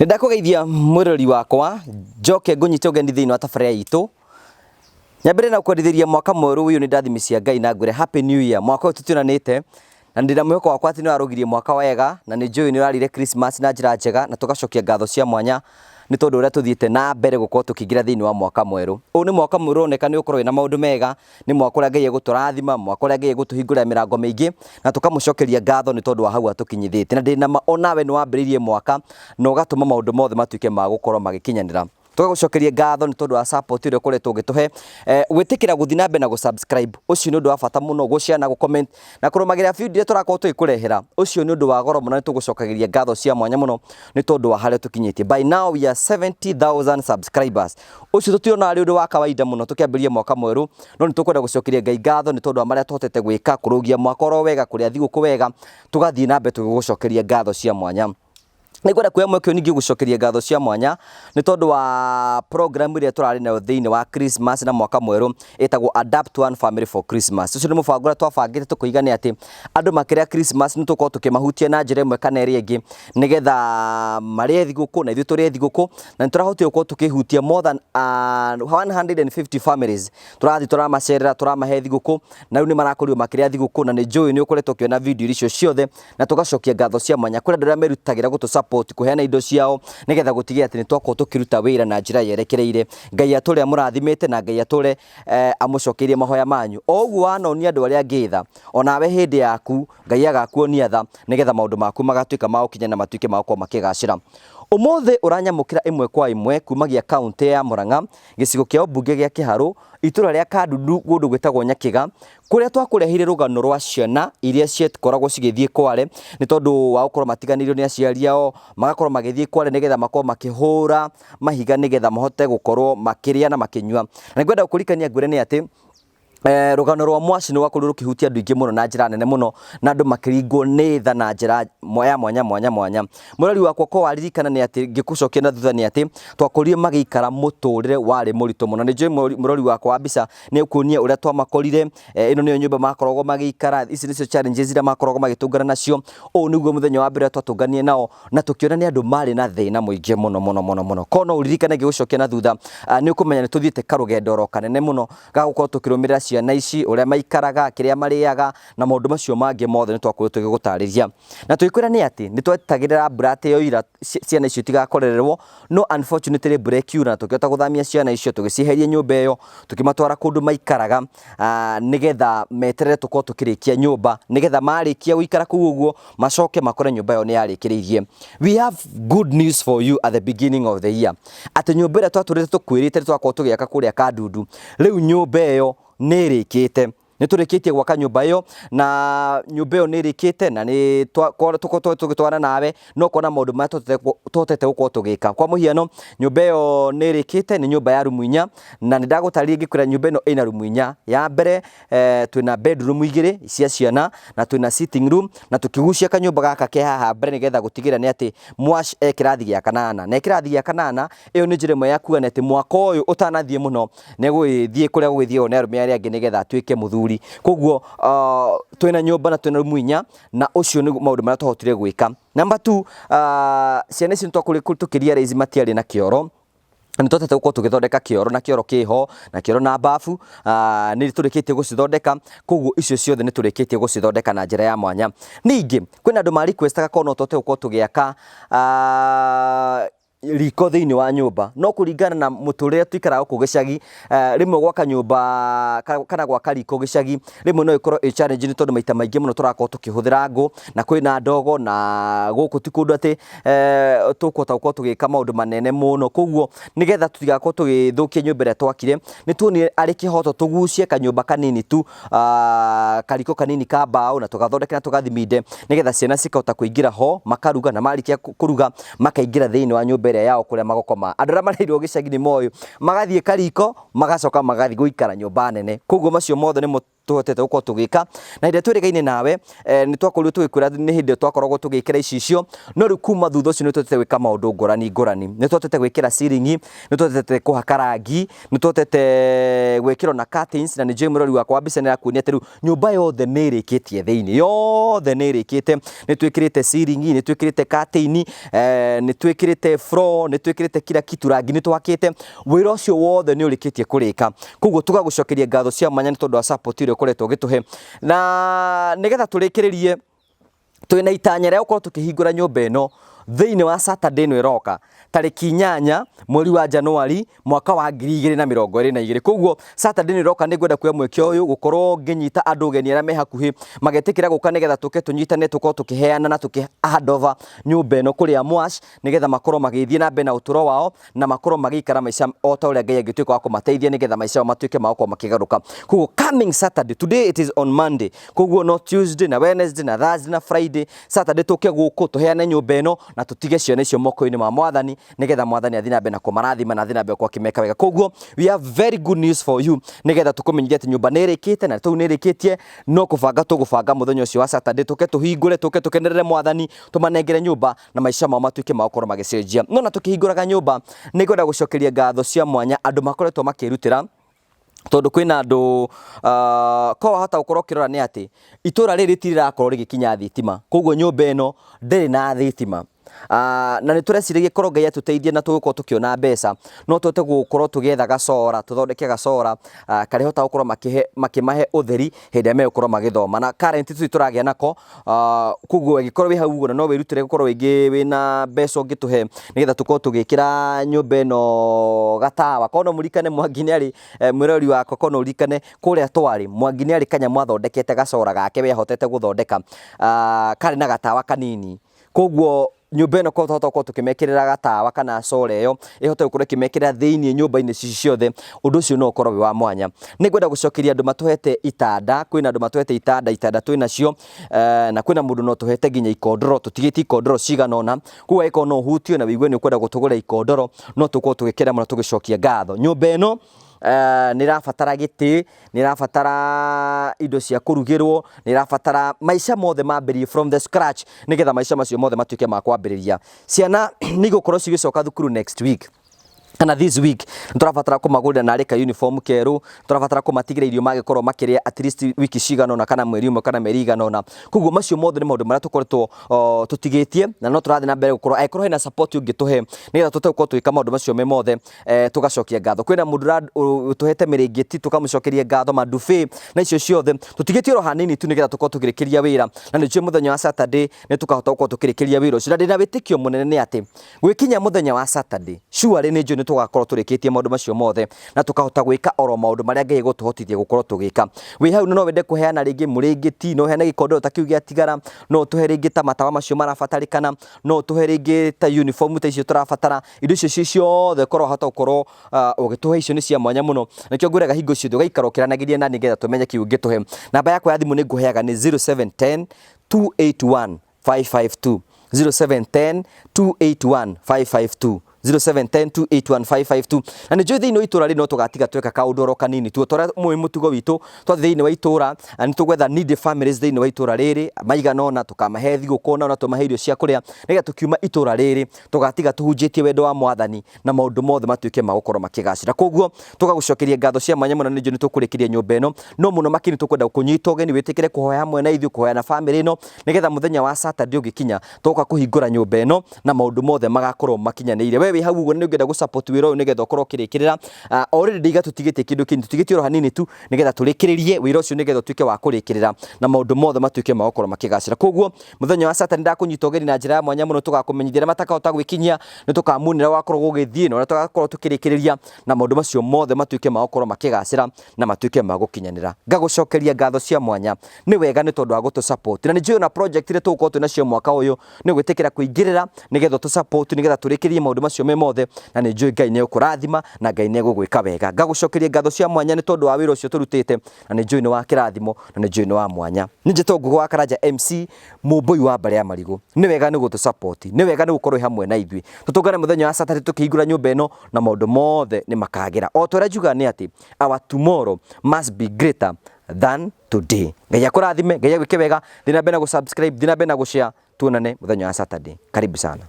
Nĩ ndakũgeithia mwĩrori wakwa, njoke ngũnyite ũgeni thĩinĩ wa tabarĩra itũ. Nyambĩrĩrie na gũkwendithĩria mwaka mwerũ ũyũ nĩ ndathimi cia Ngai na ngwĩre Happy New Year. Mwaka ũyũ tũtionanĩte na ndĩna mwĩhoko wakwa atĩ nĩ ũrarũgirie mwaka wega na nĩ njũĩ nĩ ũrarĩire Christmas na njĩra njega na tũgacokia ngatho cia mwanya nĩ tondũ ũrĩa tũthiĩte na mbere gũkorwo tũkĩingĩra thĩinĩ wa mwaka mwerũ. Ũyũ nĩ mwaka mwerũ ũroneka nĩ ũkorwo wĩna maũndũ mega, nĩ mwaka ũrĩa Ngai egũtũrathima, mwaka ũrĩa Ngai egũtũhingũrĩra mĩrango mĩingĩ na tũkamũcokeria ngatho nĩ tondũ wa hau atũkinyithĩtie. Na ndĩna ma onawe nĩ wambĩrĩirie mwaka na ũgatũma maũndũ mothe matuĩke ma gũkorwo magĩkinyanĩra. Tũgagũcokeria ngatho nĩ tondũ wa support ĩrĩa ũkoretwo ũgĩtũhe, gwĩtĩkĩra gũthiĩ na mbere na gũ subscribe, ũcio nĩ ũndũ wa bata mũno, gũ share na gũ comment na kũrũmagĩrĩra video iria tũrakorwo tũgĩkũrehera, ũcio nĩ ũndũ wa goro mũno na nĩ tũgũcokagĩria ngatho cia mwanya mũno nĩ tondũ wa harĩa tũkinyĩtie. By now we are 70,000 subscribers. Ũcio tũtirona arĩ ũndũ wa kawaida mũno tũkĩambĩrĩria mwaka mwerũ, no nĩ tũkwenda gũcokeria Ngai ngatho nĩ tondũ wa marĩa tũhotete gwĩka, kũrũgia mwaka oro wega, kũrĩa thigũkũ wega, tũgathiĩ na mbere tũgĩgũcokeria ngatho cia mwanya. Nĩngwenda kuoya mweke ũyũ ningĩ gũcokeria ngatho cia mwanya nĩ tondũ wa program ĩrĩa tũrarĩ nayo thĩinĩ wa Christmas na mwaka mwerũ ĩtagwo Adapt One Family for Christmas. Ũcio nĩ mũbango ũrĩa twabangĩte tũkoiga nĩ atĩ andũ makĩrĩa Christmas nĩ tũkorwo tũkĩmahutia na njĩra ĩmwe kana ĩrĩa ĩngĩ nĩgetha marĩe thigũkũ na ithuĩ tũrĩe thigũkũ na nĩ tũrahotire gũkorwo tũkĩhutia more than 150 families. Tũrathiĩ tũramacerera tũramahe thigũkũ na rĩu nĩ marakorirwo makĩrĩa thigũkũ na nĩ njũĩ nĩ ũkoretwo ũkĩona video icio ciothe na tũgacokia ngatho cia mwanya kũrĩ andũ arĩa merutagĩra gũtũ support kũheana indo ciao nĩgetha gũtigĩrĩra atĩ nĩ twakorwo tũkĩruta wĩra na njĩra yerekereire. Ngai atũre amũrathimĩte na Ngai atũre amũcokeirie mahoya manyu. O ũguo wanonia andũ arĩa angĩ tha, onawe hĩndĩ yaku Ngai agakuonia tha nĩgetha maũndũ maku magatuĩka ma gũkinya na matuĩke ma gũkorwo makĩgacĩra. Ũmũthĩ ũranyamũkĩra ĩmwe kwa ĩmwe kumagia kaũntĩ ya Murang'a, gĩcigo kĩa ũmbunge gĩa Kĩharũ, itũra rĩa Kandundu kũndũ gwĩtagwo Nyakĩga, kũrĩa twakũreheire rũgano rwa ciana iria ciakoragwo cigĩthiĩ kware nĩ tondũ wa gũkorwo matiganĩirio nĩ aciari ao, magakorwo magĩthiĩ kware nĩgetha makorwo makĩhũra mahiga nĩgetha mahote gũkorwo makĩrĩa na makĩnyua. Na nĩngwenda gũkũririkania ngwĩre nĩ atĩ rũgano rwa Mwaci nĩ rwakorirwo rũkĩhutia andũ aingĩ mũno na njĩra nene mũno na andũ makĩringwo nĩ tha na njĩra ya mwanya mwanya mwanya. Mũrori wakwa ko waririkana nĩ atĩ ngĩkũcokia na thutha nĩ atĩ twakorire magĩikara mũtũrĩre warĩ mũritũ mũno. Nĩ njũĩ mũrori wakwa wa mbica nĩ ũkuonia ũrĩa twamakorire, ĩno nĩyo nyũmba makoragwo magĩikara, ici nĩcio challenges iria makoragwo magĩtũngana nacio. Ũũ nĩguo mũthenya wa mbere twatũnganire nao na tũkĩona nĩ andũ marĩ na thĩna mũingĩ mũno mũno mũno mũno. Korwo no ũririkane ngĩgũcokia na thutha, nĩ ũkũmenya nĩ tũthiĩte karũgendo oro kanene mũno ga gũkorwo tũkĩrũmĩrĩra ciana ici, ũrĩa maikaraga, kĩrĩa marĩaga na maũndũ macio mangĩ mothe nĩ twakorirwo tũgĩgũtarĩria. Na tũgĩkwĩra nĩ atĩ nĩ twetagĩrĩra mbura atĩ yoira ciana icio itigakorererwo, no unfortunately mbura ĩkiura na tũkĩhota gũthamia ciana icio tũgĩcieheria nyũmba ĩyo tũkĩmatwara kũndũ maikaraga nĩgetha meterere tũkorwo tũkĩrĩkia nyũmba nĩgetha marĩkia gũikara kũu ũguo macoke makore nyũmba ĩyo nĩ yarĩkĩrĩirie. We have good news for you at the beginning of the year atĩ nyũmba ĩrĩa twatũrĩte tũkwĩrĩte nĩ twakorwo tũgĩaka kũrĩa Kandundu, rĩu nyũmba ĩyo nĩ ĩrĩkĩte. Nĩ tũrĩkĩtie gwaka nyũmba ĩyo na nyũmba ĩyo nĩ ĩrĩkĩte na nĩ tũkoretwo tũgĩtwarana nawe na ũkona maũndũ marĩa tũhotete gũkorwo tũgĩka. Kwa mũhiano nyũmba ĩyo nĩ ĩrĩkĩte nĩ nyũmba ya rumu inya na nĩ ndagũtarĩria ngĩkwĩra nyũmba ĩno ĩna rumu inya. Ya mbere twĩna bedroom igĩrĩ cia ciana na twĩna sitting room na tũkĩgucia kanyũmba gaka ke haha mbere nĩgetha gũtigĩrĩra nĩ atĩ Mwash e kĩrathi gĩa kanana. Na e kĩrathi gĩa kanana ĩyo nĩ njĩra ĩmwe ya kuga nĩ atĩ mwaka ũyũ ũtanathiĩ mũno nĩ egũgĩthiĩ kũrĩa gũgĩthiagwo nĩ arũme arĩa angĩ nĩgetha atuĩke mũthuri. Koguo twĩna nyũmba na twĩna rumu inya na ũcio nĩguo maũndũ marĩa twahotire gwĩka. Number two, ciana ici nĩ twakorirwo tũkĩ realize matiarĩ na kĩoro. Nĩ twahotete gũkorwo tũgĩthondeka kĩoro na kĩoro kĩho na kĩoro na bafu, nĩ tũrĩkĩtie gũcithondeka, koguo icio ciothe nĩ tũrĩkĩtie gũcithondeka na njĩra ya mwanya. Ningĩ kwĩna andũ ma request aga korwo no tũhote gũkorwo tũgĩaka riko thĩinĩ wa nyũmba, no kũringana na mũtũrĩre tũikaraga gũkũ gĩcagi, rĩmwe gwaka nyũmba kana gwaka riko gĩcagi, rĩmwe no ĩkorwo ĩ challenge nĩ tondũ maita maingĩ mũno tũrakorwo tũkĩhũthĩra ngũ, na kwĩna ndogo na gũkũ ti kũndũ atĩ tũkũhota gũkorwo tũgĩka maũndũ manene mũno, koguo nĩgetha tũtigakorwo tũgĩthũkia nyũmba ĩrĩa twakire, nĩ tuonire arĩ kĩhoto tũgucie kanyũmba kanini tu, kariko kanini ka mbaũ na tũgathondeke na tũgathiminde, nĩgetha ciana cikahota kũingĩra ho, makaruga na marĩkia kũruga makaingĩra thĩinĩ wa nyũmba ĩrĩa yao kũrĩa magũkoma. Andũ arĩa marerirwo gĩcagi nĩ moĩ, magathiĩ kariko, magacoka magathiĩ gũikara nyũmba nene, koguo macio mothe nĩmo. Tũhotete gũkorwo tũgĩka na hĩndĩ ĩrĩa twĩrĩgaine nawe, nĩ twakorirwo tũgĩkwĩra nĩ hĩndĩ ĩyo twakoragwo tũgĩkĩra icicio, no rĩu kuma thutha ũcio nĩ tũhotete gwĩka maũndũ ngũrani ngũrani. Nĩ tũhotete gwĩkĩra ceiling, nĩ tũhotete kũhaka rangi, nĩ tũhotete gwĩkĩra ona curtains, na nĩ njũĩ mũrori wakwa wa mbica nĩ arakuonia atĩ rĩu nyũmba yothe nĩ ĩrĩkĩtie thĩinĩ, yothe nĩ ĩrĩkĩte. Nĩ twĩkĩrĩte ceiling, nĩ twĩkĩrĩte curtain, nĩ twĩkĩrĩte floor, nĩ twĩkĩrĩte kila kitu, rangi nĩ twakĩte, wĩra ũcio wothe nĩ ũrĩkĩtie kũrĩka. Koguo tũgagũcokeria ngatho cia mwanya nĩ tondũ wa support ĩrĩa ũkoretwo ũgĩtũhe. Na nĩgetha tũrĩkĩrĩrie, twĩna itanya rĩa gũkorwo tũkĩhingũra nyũmba ĩno thĩinĩ wa Saturday ĩno ĩroka, tarĩki 8 mweri wa Januari mwaka wa 2022. Koguo Saturday ĩno ĩroka nĩ ngwenda kuoya mweke ũyũ gũkorwo ngĩnyita andũ ũgeni arĩa me hakuhĩ magetĩkĩra gũka, nĩgetha tũke tũnyitane, tũkorwo tũkĩheana na tũkĩ hand over nyũmba ĩno kũrĩ Amwash, nĩgetha makorwo magĩthiĩ na mbere na ũtũro wao na makorwo magĩikara maica o ta ũrĩa Ngai angĩtuĩka wa kũmateithia, nĩgetha maica mao matuĩke ma gũkorwo makĩgarũka. Koguo coming Saturday, today it is on Monday, koguo no Tuesday na Wednesday na Thursday na Friday, Saturday tũke gũkũ tũheane nyũmba ĩno na tũtige ciana icio moko-inĩ ma Mwathani, nĩgetha Mwathani athiĩ na mbere na kũmarathima na athiĩ na mbere gũkorwo akĩmeka wega. Koguo we have very good news for you, nĩgetha tũkũmenyithie atĩ nyũmba nĩ ĩrĩkĩte na tũu nĩ ĩrĩkĩtie, no kũbanga tũgũbanga mũthenya ũcio wa Saturday tũke tũhingũre, tũke tũkenerere Mwathani, tũmanengere nyũmba na maica mao matuĩke ma gũkorwo magĩcenjia. No na tũkĩhingũraga nyũmba, nĩ ngwenda gũcokeria ngatho cia mwanya andũ makoretwo makĩrutĩra, tondũ kwĩna andũ ko wahota gũkorwo ũkĩrora nĩ atĩ itũra rĩrĩ rĩtirĩrakorwo rĩgĩkinya thitima, koguo nyũmba ĩno ndĩrĩ na thitima. Na nĩ tũreciragia korwo Ngai atũteithie na tũgũkorwo tũkĩona mbeca, no tũhote gũkorwo tũgĩetha gacora, tũthondeke gacora karĩhotaga gũkorwo makĩmahe ũtheri hĩndĩ ĩrĩa megũkorwo magĩthoma. Na current tũtirĩ tũragĩa nako, koguo angĩkorwo wĩ hau ũguo na no wĩrutĩre gũkorwo rĩngĩ wĩna mbeca ũngĩtũhe, nĩgetha tũkorwo tũgĩkĩra nyũmba ĩno gatawa. Korwo no mũririkane Mwangi nĩ arĩ, mwĩroreri wakwa, korwo no ũririkane kũrĩa twarĩ, Mwangi nĩ arĩ kanyamũ athondekete, gacora gake we ahotete gũthondeka, karĩ na gatawa kanini. Koguo nyũmba ĩno korwo twahota gũkorwo tũkĩmekĩrĩra gatawa kana solar ĩyo ĩhote gũkorwo ĩkĩmekĩrĩra thĩinĩ nyũmba-inĩ ici ciothe, ũndũ ũcio no ũkorwo wĩ wa mwanya. Nĩ ngwenda gũcokeria andũ matũhete itanda, kwĩna andũ matũhete itanda, itanda twĩnacio, na kwĩna mũndũ no ũtũhete nginya ikondoro, tũtigĩtie ikondoro cigana ũna, koguo angĩkorwo no ũhutio na wĩigue nĩ ũkwenda gũtũgũrĩra ikondoro, no tũkorwo tũgĩkena mũno tũgĩcokia ngatho. Nyũmba ĩno nĩ ĩrabatara gĩtĩ, nĩ ĩrabatara indo cia kũrugĩrwo, nĩ ĩrabatara maica mothe mambĩrĩrie from the scratch, nĩgetha maica macio mothe matuĩke ma kwambĩrĩria. Ciana nĩ igũkorwo cigĩcoka thukuru next week kana this week, nĩ tũrabatara kũmagũrĩra narĩ ka uniform kerũ, nĩ tũrabatara kũmatigĩra irio mangĩkorwo makĩrĩa at least wiki cigana ũna kana mweri ũmwe kana mĩeri ĩigana ũna. Koguo macio mothe nĩ maũndũ marĩa tũkoretwo tũtigĩtie na no tũrathiĩ na mbere gũkorwo, angĩkorwo hena support ũngĩtũhe nĩgetha tũhote gũkorwo tũgĩka maũndũ macio me mothe, tũgacokia ngatho. Kwĩna mũndũ ũtũhete mĩrĩngĩti, tũkamũcokeria ngatho, madube na icio ciothe tũtigĩtie oro hanini tu, nĩgetha tũkorwo tũkĩrĩkĩria wĩra, na nĩ njũĩ mũthenya wa Saturday nĩ tũkahota gũkorwo tũkĩrĩkĩria wĩra ũcio, na ndĩna wĩtĩkio mũnene nĩ atĩ gwĩkinya mũthenya wa Saturday, surely nĩ njũĩ nĩ tũgakorwo tũrĩkĩtie maũndũ macio mothe na tũkahota gwĩka oro maũndũ marĩa Ngai egũtũhotithia gũkorwo tũgĩka. Wĩ hau no wende kũheana rĩngĩ mũrĩngĩti, no ũheane gĩkondoro ta kĩu gĩatigara, no ũtũhe rĩngĩ ta matawa macio marabatarĩkana, no ũtũhe rĩngĩ ta uniform ta icio tũrabatara, indo icio ci ciothe korwo wahota gũkorwo ũgĩtũhe, icio nĩ cia mwanya mũno. Nĩkĩo ngwĩraga hingo ciothe ũgaikara ũkĩranagĩria nani, nĩgetha tũmenye kĩu ũngĩtũhe. Namba yakwa ya thimũ nĩ ngũheaga nĩ 0710 281 552, 0710 281 552, 0710 281 552. Na nĩ njũĩ thĩinĩ wa itũra rĩ no tũgatiga tweka kaũndũ oro kanini tu, tũrĩa mũĩ mũtugo witũ, twathiĩ thĩinĩ wa itũra nĩ tũgwetha needy families thĩinĩ wa itũra rĩrĩ maigana ũna, tũkamahe thigũkũ na tũmahe irio cia kũrĩa, nĩgetha tũkiuma itũra rĩrĩ tũgatiga tũhunjĩtie wendo wa Mwathani na maũndũ mothe matuĩke ma gũkorwo makĩgacĩra. Koguo tũgagũcokeria ngatho cia mwanya mũno. Nĩ njũĩ nĩ tũkũrĩkĩria nyũmba ĩno, no mũno makĩria tũkwenda kũnyita ũgeni wĩtĩkĩre kũhoya hamwe na ithuĩ, kũhoya na famĩlĩ ĩno, nĩgetha mũthenya wa Saturday ũgĩkinya tũgoka kũhingũra nyũmba ĩno na maũndũ mothe magakorwo makinyanĩire. We wĩ hau ũguo nĩ ũngĩenda gũ support wĩra ũyũ nĩgetha ũkorwo ũkĩrĩkĩrĩra, already ndĩiga tũtigĩtie kĩndũ kĩnini, tũtigĩtie oro hanini tu nĩgetha tũrĩkĩrĩrie wĩra ũcio, nĩgetha ũtuĩke wa kũrĩkĩrĩra na maũndũ mothe matuĩke ma gũkorwo makĩgacĩra. Koguo mũthenya wa Saturday ndakũnyita ũgeni na njĩra ya mwanya mũno, tũgakũmenyithia arĩa matakahota gwĩkinyia, nĩ tũkamunĩra wakorwo gũgĩthiĩ na ũrĩa tũgakorwo tũkĩrĩkĩrĩria na maũndũ macio mothe matuĩke ma gũkorwo makĩgacĩra na matuĩke ma gũkinyanĩra. Ngagũcokeria ngatho cia mwanya, nĩ wega nĩ tondũ wa gũtũ support, na nĩ njũĩ ona project iria tũgũkorwo twĩ nacio mwaka ũyũ nĩ gwĩtĩkĩra kũingĩrĩra nĩgetha tũ support, nĩgetha tũrĩkĩrie maũndũ macio me mothe, na nĩ njũĩ Ngai nĩ egũkũrathima na Ngai nĩ egũgwĩka wega. Ngagũcokeria ngatho cia mwanya nĩ tondũ wa wĩra ũcio tũrutĩte, na nĩ njũĩ nĩ wa kĩrathimo na nĩ njũĩ nĩ wa mwanya. Nĩ njĩtwo Ngũgĩ wa Karanja MC, mũmbũi wa mbarĩ ya marigũ. Nĩ wega nĩ gũtũ support, nĩ wega nĩ gũkorwo wĩ hamwe na ithuĩ. Tũtũngane mũthenya wa Saturday tũkĩhingũra nyũmba ĩno na maũndũ mothe nĩ makagĩra. O ta ũrĩa njugaga nĩ atĩ our tomorrow must be greater than today. Ngai akũrathime, Ngai agwĩke wega. Thiĩ na mbere na gũ subscribe, thiĩ na mbere na gũ share. Tuonane mũthenya wa Saturday. Karibu sana.